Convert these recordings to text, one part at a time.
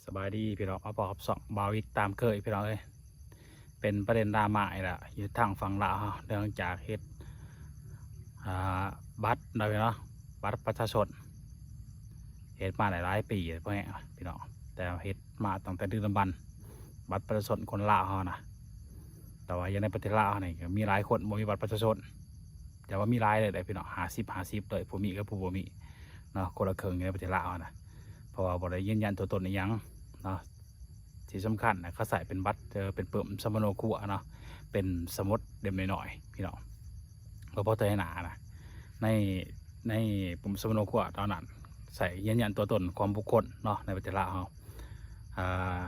ສະບາຍດີພີ່ນ້ອງ ມາພົບກັບຊ່ອງບ່າວວິດຕາມເຄີຍພີ່ນ້ອງເອີຍ. ເປັນປະເດັນດຣາມາອີກແລ້ວ ຢູ່ທາງຝັ່ງລາວເຮົາ ເນື່ອງຈາກເຮັດ ອ່າ ບັດເນາະພີ່ນ້ອງ ບັດປະຊາຊົນ ເຮັດມາໄດ້ຫຼາຍປີແລ້ວ ພໍ່ແມ່ພີ່ນ້ອງ ແຕ່ເຮັດມາຕັ້ງແຕ່ດຶກດຳບັນ ບັດປະຊາຊົນຄົນລາວເຮົານະ. ແຕ່ວ່າຢູ່ໃນປະເທດລາວເຮົານີ້ ກໍມີຫຼາຍຄົນບໍ່ມີບັດປະຊາຊົນ ແຕ່ວ່າມີຫຼາຍເລີຍເດ້ພີ່ນ້ອງ ຫ້າສິບ ຫ້າສິບເລີຍ ຜູ້ມີກັບຜູ້ບໍ່ມີເນາະ ຄົນລະເຄິ່ງຢູ່ໃນປະເທດລາວເຮົານະ. ເພາະວ່າບໍ່ໄດ້ຢືນຢັນຕົວຕົນອີ່ຫຍັງເນາະ. ທີ່ສຳຄັນນະ ເຂົາໃຊ້ເປັນບັດ ເອີ ເປັນປຶ້ມສຳມະໂນຄົວເນາະ ເປັນສະໝຸດເຫຼັ້ມນ້ອຍໆ ພີ່ນ້ອງ ບໍ່ພໍແຕ່ໜ້ານະ. ໃນ ໃນປຶ້ມສຳມະໂນຄົວຕອນນັ້ນ ໃຊ້ຢືນຢັນຕົວຕົນຂອງບຸກຄົນເນາະ ໃນປະເທດລາວເຮົາ ອ່າ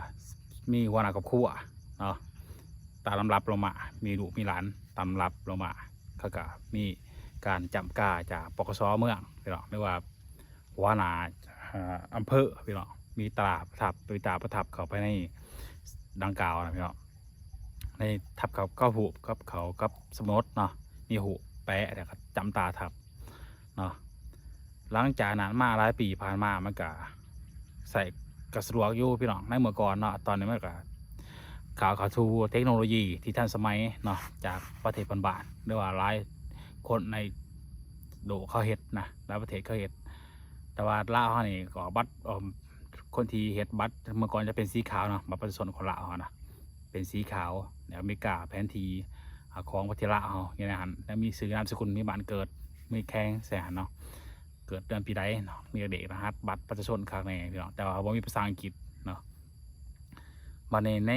ມີຫົວໜ້າຄອບຄົວເນາະ ຕາມລຳດັບລົງມາ ມີລູກມີຫຼານຕາມລຳດັບລົງມາ ເຂົາກໍມີການຈ້ຳກາຈາກ ປກສ ເມືອງ ພີ່ນ້ອງ ຫຼືວ່າ ຫົວໜ້າ ເອີ ອຳເພີ ພີ່ນ້ອງ ມີຕາປະທັບ ມີຕາປະທັບເຂົ້າໄປໃນດັ່ງກ່າວນະພີ່ນ້ອງ ໃນທັບເຂົ້າກັບຮູບ ກັບເຂົ້າກັບສະໝຸດເນາະ ມີຮູບແປະ ແລ້ວກໍຈ້ຳຕາທັບເນາະ. ຫຼັງຈາກນັ້ນມາຫຼາຍປີຜ່ານມາ ມັນກໍໃຊ້ກໍສະດວກຢູ່ພີ່ນ້ອງ ໃນເມື່ອກ່ອນເນາະ. ຕອນນີ້ມັນກໍ ກ້າວເຂົ້າສູ່ເຕັກໂນໂລຢີທີ່ທັນສະໄໝເນາະ ຈາກປະເທດເພື່ອນບ້ານ ຫຼືວ່າຫຼາຍຄົນໃນໂລກເຂົາເຮັດນະ ຫຼາຍປະເທດເຂົາເຮັດ. ແຕ່ວ່າລາວເຮົານີ້ກໍບັດ ເອີ່ມ ຄົນທີ່ເຮັດບັດເມື່ອກ່ອນຈະເປັນສີຂາວເນາະ ບັດປະຊາຊົນຂອງລາວເຮົານະ ເປັນສີຂາວ ໃນອາເມລິກາ ແຜນທີ່ ອາ ຂອງປະເທດລາວເຮົາຢູ່ໃນຫັ້ນ ແລ້ວມີຊື່ນາມສະກຸນ ມີບ້ານເກີດ ມີແຂວງໃສ່ຫັ້ນເນາະ ເກີດເດືອນປີໃດເນາະ ມີເລກລະຫັດບັດປະຊາຊົນຄັກແນ່ພີ່ນ້ອງ ແຕ່ວ່າບໍ່ມີພາສາອັງກິດເນາະ. ບັດນີ້ໃນ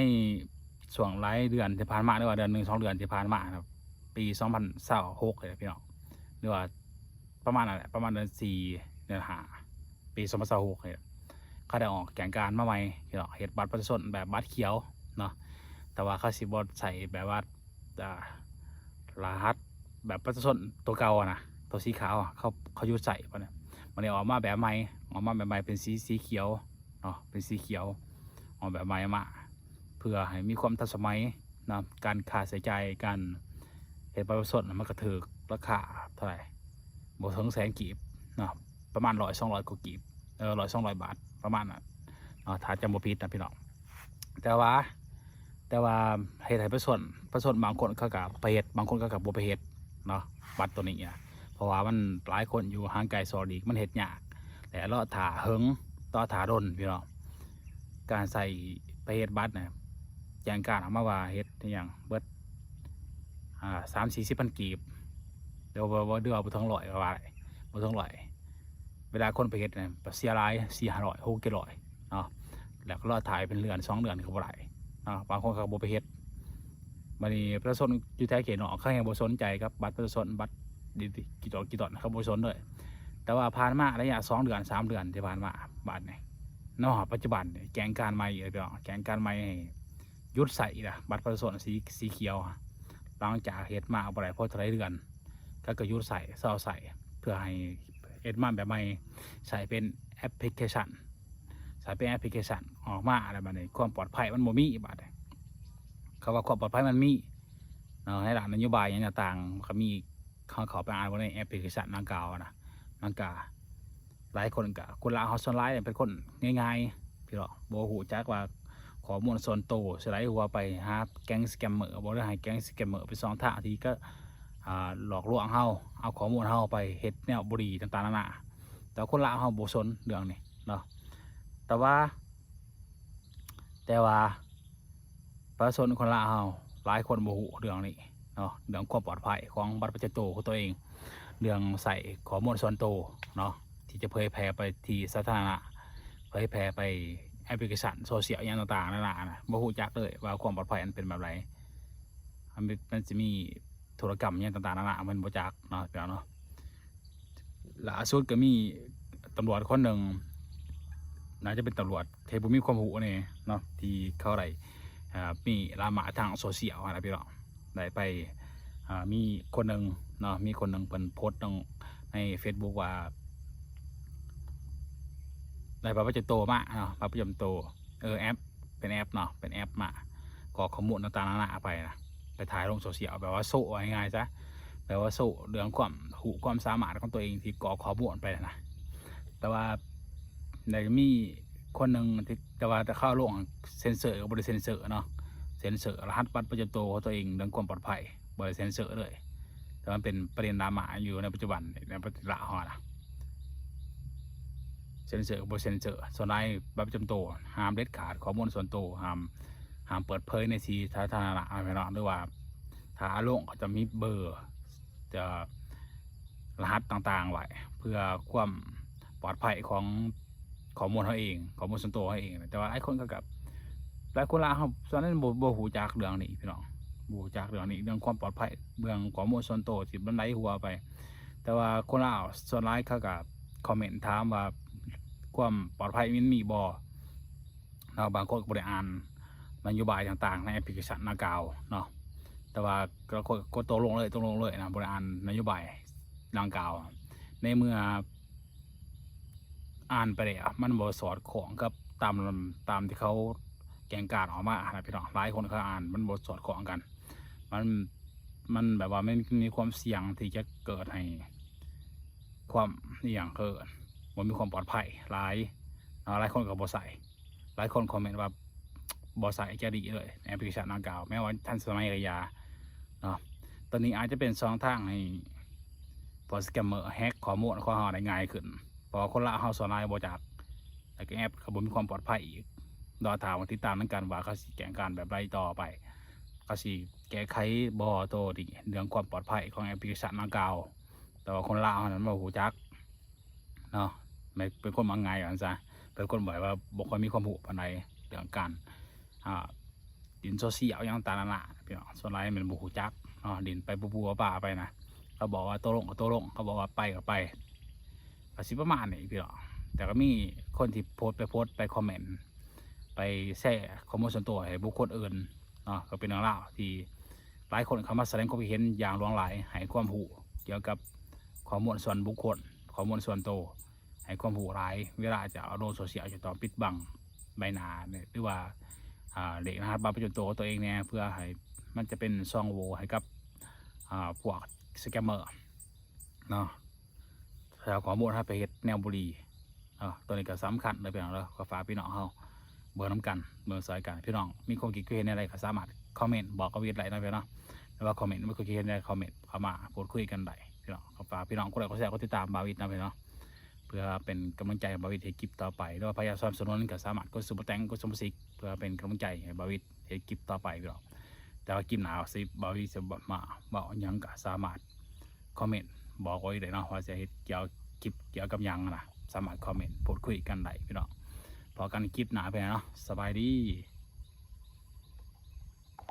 ຊ່ວງຫຼາຍເດືອນທີ່ຜ່ານມາ ຫຼືວ່າເດືອນໜຶ່ງສອງເດືອນທີ່ຜ່ານມານະ ປີສອງພັນຊາວຫົກນີ້ແຫຼະພີ່ນ້ອງ ຫຼືວ່າປະມານນັ້ນແຫຼະ ປະມານເດືອນສີ່ ເດືອນຫ້າ ປີສອງພັນຊາວຫົກນີ້ ເຂົາໄດ້ອອກແຈ້ງການມາໃໝ່ພີ່ນ້ອງ ເຮັດບັດປະຊາຊົນແບບບັດຂຽວເນາະ ແຕ່ວ່າເຂົາຊິບໍ່ໃຊ້ແບບວ່າ ອ່າ ລະຫັດແບບປະຊາຊົນຕົວເກົ່ານະ ຕົວສີຂາວ ເຂົາ ເຂົາຢຸດໃຊ້ບັດນີ້. ບັດນີ້ອອກມາແບບໃໝ່ ອອກມາແບບໃໝ່ເປັນສີ ສີຂຽວເນາະ ເປັນສີຂຽວ ອອກແບບໃໝ່ມາ ເພື່ອໃຫ້ມີຄວາມທັນສະໄໝນະ ການຄ່າໃຊ້ຈ່າຍ ການເຮັດບັດປະຊາຊົນ ມັນກໍຖືກລາຄາເທົ່າໃດ ບໍ່ເຖິງແສນກີບເນາະ ປະມານຮ້ອຍ ສອງຮ້ອຍກວ່າກີບ ເອີ ຮ້ອຍ ສອງຮ້ອຍບາດ ປະມານນັ້ນເນາະ ຖ້າຈຳບໍ່ຜິດນະພີ່ນ້ອງ. ແຕ່ວ່າ ແຕ່ວ່າເຮັດໃຫ້ປະຊາຊົນ ປະຊາຊົນບາງຄົນເຂົາກໍໄປເຮັດ ບາງຄົນເຂົາກໍບໍ່ໄປເຮັດເນາະ ບັດໂຕນີ້ນະ ເພາະວ່າມັນຫຼາຍຄົນຢູ່ຫ່າງໄກສອກຫຼີກ ມັນເຮັດຍາກ ແລະ ລໍຖ້າເຫິງ ລໍຖ້າດົນພີ່ນ້ອງ. ການໃຊ້ໄປເຮັດບັດນະ ແຈ້ງການອອກມາວ່າເຮັດອີ່ຫຍັງເບິດ ອ່າ ສາມສີ່ສິບພັນກີບ ຫຼືວ່າ ຫຼືວ່າບໍ່ເຖິງຮ້ອຍກໍວ່າໄດ້ ບໍ່ເຖິງຮ້ອຍ. ເວລາຄົນໄປເຮັດນະ ເສຍຫຼາຍ ສີ່ຫ້າຮ້ອຍ ຫົກເຈັດຮ້ອຍເນາະ ແລ້ວກໍລໍຖ້າເປັນເດືອນສອງເດືອນກໍບໍ່ໄດ້ເນາະ ບາງຄົນເຂົາກໍບໍ່ໄປເຮັດ. ບັດນີ້ປະຊາຊົນຢູ່ແຖວເຂດນອກ ເຂົາແຮ່ງບໍ່ສົນໃຈກັບບັດປະຊາຊົນ ບັດດິຈິຕອນ ດິຈິຕອນ ເຂົາບໍ່ສົນເລີຍ. ແຕ່ວ່າຜ່ານມາໄລຍະສອງເດືອນ ສາມເດືອນທີ່ຜ່ານມາ ບັດນີ້ເນາະ ປັດຈຸບັນນີ້ແຈ້ງການໃໝ່ອີກແລ້ວພີ່ນ້ອງ ແຈ້ງການໃໝ່ໃຫ້ຢຸດໃຊ້ລະ ບັດປະຊາຊົນສີ ສີຂຽວ ຫຼັງຈາກເຮັດມາບໍ່ໄດ້ພໍເທົ່າໃດເດືອນ ເຂົາກໍຢຸດໃຊ້ ເຊົາໃຊ້ ເພື່ອໃຫ້ເຮັດມາແບບໃໝ່ ໃຊ້ເປັນແອັບພລິເຄຊັນ ໃຊ້ເປັນແອັບພລິເຄຊັນອອກມາ ແລ້ວບັດນີ້ຄວາມປອດໄພມັນບໍ່ມີ ບັດນີ້ ຄຳວ່າຄວາມປອດໄພມັນມີເນາະ ໃນດ້ານນະໂຍບາຍຫຍັງຕ່າງໆ ມັນກໍມີ ເຮົາເຂົ້າໄປອ່ານເບິ່ງໃນແອັບພລິເຄຊັນດັ່ງກ່າວນະ ມັນກະ ຫຼາຍຄົນກະ ຄົນລາວເຮົາສ່ວນຫຼາຍເປັນຄົນງ່າຍໆ ພີ່ນ້ອງ ບໍ່ຮູ້ຈັກວ່າຂໍ້ມູນສ່ວນໂຕຊິໄຫຼຫົວໄປຫາແກັງສະແກມເມີບໍ່ ຫຼືໃຫ້ແກັງສະແກມເມີເປັນຊ່ອງທາງທີ່ກະ ອ່າ ຫຼອກລວງເຮົາ ເອົາຂໍ້ມູນເຮົາໄປເຮັດແນວບໍ່ດີຕ່າງໆນານາ. ແຕ່ວ່າຄົນລາວເຮົາບໍ່ສົນເລື່ອງນີ້ເນາະ ແຕ່ວ່າ ແຕ່ວ່າປະຊາຊົນຄົນລາວເຮົາຫຼາຍຄົນບໍ່ຮູ້ເລື່ອງນີ້ເນາະ ເລື່ອງຄວາມປອດໄພຂອງບັດປະຈຳໂຕຂອງຕົວເອງ ເລື່ອງໃຊ້ຂໍ້ມູນສ່ວນໂຕເນາະ ທີ່ຈະເຜີຍແຜ່ໄປທີ່ສາທາລະນະ ເຜີຍແຜ່ໄປແອັບພລິເຄຊັນໂຊຊຽວຫຍັງຕ່າງໆນານານະ ບໍ່ຮູ້ຈັກເລີຍວ່າຄວາມປອດໄພມັນເປັນແບບໃດ ມັນ ມັນຊິມີ ທຸລະກຳຫຍັງຕ່າງໆນານາ ເພິ່ນບໍ່ຈັກເນາະ ພີ່ນ້ອງເນາະ. ລ່າສຸດກໍມີຕຳຫຼວດຄົນໜຶ່ງ ໜ້າຈະເປັນຕຳຫຼວດທີ່ບໍ່ມີຄວາມຮູ້ແດ່ເນາະ ທີ່ເຂົາໄດ້ ອ່າ ມີດຣາມາທາງໂຊຊຽວຫັ້ນນະ ພີ່ນ້ອງ ໄດ້ໄປ ອ່າ ມີຄົນໜຶ່ງເນາະ ມີຄົນໜຶ່ງເພິ່ນໂພສລົງໃນເຟສບຸກວ່າ ໄດ້ບັດປະຈຳໂຕມາເນາະ ບັດປະຈຳໂຕ ເອີ ແອັບ ເປັນແອັບເນາະ ເປັນແອັບມາ ກອກຂໍ້ມູນຕ່າງໆນານາໄປນະ ໄປຖ່າຍລົງໂຊຊຽວ ແບບວ່າໂຊ ເວົ້າງ່າຍໆຊະ ແບບວ່າໂຊເລື່ອງຄວາມຮູ້ຄວາມສາມາດຂອງຕົວເອງທີ່ກອກຂໍ້ມູນໄປນະ. ແຕ່ວ່າໄດ້ມີຄົນໜຶ່ງທີ່ ແຕ່ວ່າຖ້າເຂົາລົງເຊັນເຊີກໍບໍ່ໄດ້ເຊັນເຊີເນາະ ເຊັນເຊີລະຫັດບັດປະຈຳໂຕຂອງຕົວເອງ ເລື່ອງຄວາມປອດໄພ ບໍ່ໄດ້ເຊັນເຊີເລີຍ. ແຕ່ມັນເປັນປະເດັນດຣາມາຢູ່ໃນປັດຈຸບັນນີ້ ໃນປະເທດລາວເຮົານະ ເຊັນເຊີບໍ່ເຊັນເຊີ. ສ່ວນຫຼາຍບັດປະຈຳໂຕຫ້າມເດັດຂາດ, ຂໍ້ມູນສ່ວນໂຕຫ້າມ ຫ້າມເປີດເຜີຍໃນທີ່ສາທາລະນະ ພີ່ນ້ອງ, ຫຼືວ່າຖ້າເອົາລົງເຂົາຈະມີເບີ ຈະ ລະຫັດຕ່າງໆໄວ້ ເພື່ອຄວາມປອດໄພຂອງຂໍ້ມູນເຮົາເອງ, ຂໍ້ມູນສ່ວນໂຕເຮົາເອງ. ແຕ່ວ່າຫຼາຍຄົນເຂົາກໍ ຫຼາຍຄົນລາວເຮົາສ່ວນນັ້ນບໍ່ ບໍ່ຮູ້ຈັກເລື່ອງນີ້ພີ່ນ້ອງ, ບໍ່ຮູ້ຈັກເລື່ອງນີ້ ເລື່ອງຄວາມປອດໄພ ເລື່ອງຂໍ້ມູນສ່ວນໂຕທີ່ມັນໄຫຼຮົ່ວໄປ. ແຕ່ວ່າຄົນລາວສ່ວນຫຼາຍເຂົາກໍຄອມເມັນຖາມວ່າ ຄວາມປອດໄພມັນມີບໍ່? ເນາະ, ບາງຄົນກໍບໍ່ໄດ້ອ່ານນະໂຍບາຍຕ່າງໆໃນແອັບພລິເຄຊັນດັ່ງກ່າວເນາະ, ແຕ່ວ່າກໍກົດຕົກລົງເລີຍ ຕົກລົງເລີຍນະ, ບໍ່ໄດ້ອ່ານນະໂຍບາຍດັ່ງກ່າວ. ໃນເມື່ອອ່ານໄປແລ້ວ ມັນບໍ່ສອດຄ່ອງກັບຕາມ ຕາມທີ່ເຂົາແຈ້ງການອອກມານະພີ່ນ້ອງ, ຫຼາຍຄົນເຂົາອ່ານມັນບໍ່ສອດຄ່ອງກັນ, ມັນ ມັນແບບວ່າມັນມີຄວາມສ່ຽງທີ່ຈະເກີດໃຫ້ຄວາມ ອີ່ຫຍັງ ເອີ້ນ ບໍ່ມີຄວາມປອດໄພຫຼາຍເນາະ, ຫຼາຍຄົນກໍບໍ່ໃຊ້. ຫຼາຍຄົນຄອມເມັນວ່າບໍ່ໃຊ້ຈະດີເລີຍ ແອັບພລິເຄຊັນດັ່ງກ່າວ ແມ້ວ່າທັນສະໄໝກໍຢ່າເນາະ. ຕອນນີ້ອາດຈະເປັນຊ່ອງທາງໃຫ້ພວກສະແກມເມີແຮັກຂໍ້ມູນຂອງເຮົາໄດ້ງ່າຍຂຶ້ນ ເພາະວ່າຄົນລາວເຮົາສ່ວນຫຼາຍບໍ່ຈັກ ແລ້ວກໍແອັບກໍບໍ່ມີຄວາມປອດໄພອີກ. ລໍຖ້າມາຕິດຕາມນຳກັນວ່າເຂົາຊິແຈ້ງການແບບໃດຕໍ່ໄປ, ເຂົາຊິແກ້ໄຂບໍ່ໂຕນີ້ ເລື່ອງຄວາມປອດໄພຂອງແອັບພລິເຄຊັນດັ່ງກ່າວ. ແຕ່ວ່າຄົນລາວເຮົານັ້ນບໍ່ຮູ້ຈັກ ເນາະ, ແມ່ນເປັນຄົນມັກງ່າຍວ່າຊັ້ນຊະ, ເປັນຄົນແບບວ່າບໍ່ຄ່ອຍມີຄວາມຮູ້ປານໃດເລື່ອງການ ອ່າ ຫຼິ້ນໂຊຊຽວຫຍັງຕ່າງໆນານາ ພີ່ນ້ອງ, ສ່ວນຫຼາຍແມ່ນບໍ່ຮູ້ຈັກເນາະ, ຫຼິ້ນໄປປູ່ໆປາໆໄປນະ. ເຂົາບອກວ່າຕົກລົງກໍຕົກລົງ, ເຂົາບອກວ່າໄປກໍໄປ, ກໍຊິປະມານນີ້ພີ່ນ້ອງ. ແຕ່ກໍມີຄົນທີ່ໂພສໄປ ໂພສໄປຄອມເມັນ ໄປແຊຂໍ້ມູນສ່ວນຕົວໃຫ້ບຸກຄົນອື່ນເນາະ, ກໍເປັນເລື່ອງລາວທີ່ຫຼາຍຄົນເຂົ້າມາສະແດງຄວາມຄິດເຫັນຢ່າງຫຼວງຫຼາຍ, ໃຫ້ຄວາມຮູ້ກ່ຽວກັບຂໍ້ມູນສ່ວນບຸກຄົນ, ຂໍ້ມູນສ່ວນໂຕ, ໃຫ້ຄວາມຮູ້ຫຼາຍ. ເວລາຈະເອົາລົງໂຊຊຽວ ຈະຕ້ອງປິດບັງໃບໜ້າ ຫຼືວ່າ ອ່າ ເລກລະຫັດບັດປະຈຳໂຕຂອງຕົວເອງແດ່ ເພື່ອໃຫ້ມັນຈະເປັນຊ່ອງໂຫວ່ໃຫ້ກັບ ອ່າ ພວກສະແກມເມີເນາະ. ຖ້າເອົາຂໍ້ມູນເຮົາໄປເຮັດແນວບໍ່ດີເນາະ, ຕົວນີ້ກໍສຳຄັນເດີພີ່ນ້ອງເດີ, ກໍຝາກພີ່ນ້ອງເຮົາເບິ່ງນຳກັນ ເບິ່ງຊ່ອຍກັນ. ພີ່ນ້ອງມີຄວາມຄິດຄວາມເຫັນແນວໃດກໍສາມາດຄອມເມັນບອກກັບວິດໄດ້ເນາະພີ່ນ້ອງ, ຫຼືວ່າຄອມເມັນ ມີຄວາມຄິດເຫັນແນວໃດຄອມເມັນເຂົ້າມາພູດຄຸຍກັນໄດ້ພີ່ນ້ອງ. ກໍຝາກພີ່ນ້ອງກົດໄລກົດແຊ ກົດຕິດຕາມບ່າວວິດນຳພີ່ນ້ອງ, ເພື່ອເປັນກຳລັງໃຈໃຫ້ບ່າວວິດເຮັດຄລິບຕໍ່ໄປ. ຫຼືວ່າໃຜຢາກສະໜັບສະໜູນກໍສາມາດກົດຊຸບເປີແຕັງ ກົດສະມາຊິກ ເພື່ອເປັນກຳລັງໃຈໃຫ້ບ່າວວິດເຮັດຄລິບຕໍ່ໄປພີ່ນ້ອງ. ແຕ່ວ່າຄລິບໜ້າຊິ ບ່າວວິດຊິມາເວົ້າຫຍັງກໍສາມາດ ຄອມເມັນບອກໄວ້ໄດ້ເນາະ ວ່າຈະເຮັດກ່ຽວ ຄລິບກ່ຽວກັບຫຍັງນະ, ສາມາດຄອມເມັນພູດຄຸຍກັນໄດ້ພີ່ນ້ອງ. ພໍ້ກັນຄລິບໜ້າພີ່ນ້ອງເນາະ, ສະບາຍດີ.